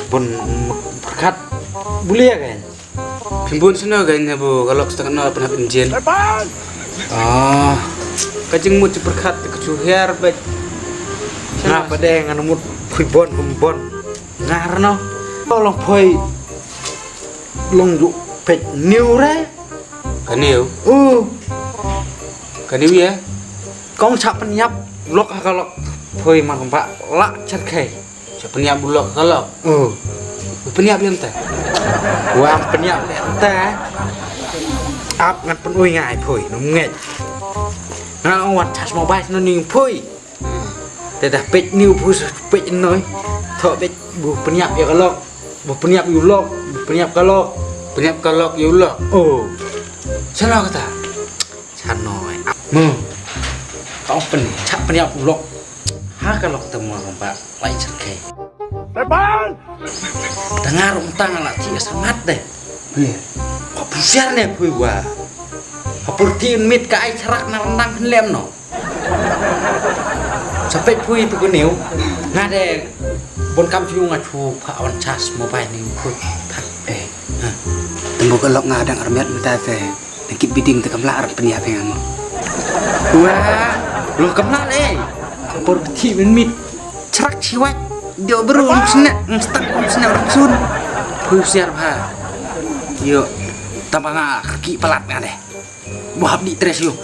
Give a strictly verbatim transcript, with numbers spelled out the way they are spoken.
Bun pyrkhat. Bun ïa kein. Phin bun shuh kein, ïa ba ka lok stet noh pynhap injin. Ah. Ka jingmut jingpyrkhat ka ju hiar bad. Nga pat de ngan mut poi bun, bun. Nga rno. Long poi long ju peit new re. Ka new? Uh. Ka new ïa? Kong shah pynïap lok ha ka lok. Poi ma kumba lah cherkhei. Shah pynïap u lok ha ka lok? Uh. Pynïap ïa te? Wan pynïap ïa te. Ap ngan pynui ngai poi, num ngej. Ngan wan charge mobile no ning poi. Te dah peit new poi, peit noi. Tho peit bu pynïap ïa ka lok. Bu pynïap ïa u lok, bu pynïap ka lok. Pynïap ka lok ïa u lok. Oh. Shano kata? Shano. Mo. Ka ong pyn, shah pynïap u lok. Ha ka lok te mo ba lai cherkhei. Tepan. Tang ar um tang la ti sangat de. Phi. Ka pusiar ne phi wa. Ka purti mit ka ai cherak na rendang lem no. Sa peit phi tu ka new. Nga de bun kam chu nga chu pha wan charge mobile ni phi. Pha. Eh. Ha. Tymbu ka lok nga dang armet mynta te. Nang kit biding te kam lah ar pynïap ïa nga mo. Wah, long kam lah eh. Ka purti mit mit. Cherak chiwat. Dio beru um snek, um snek um snek um sun. Phi siar pha. Yo. Tang ba nga ki palat nga de. Bu hap di tres yo.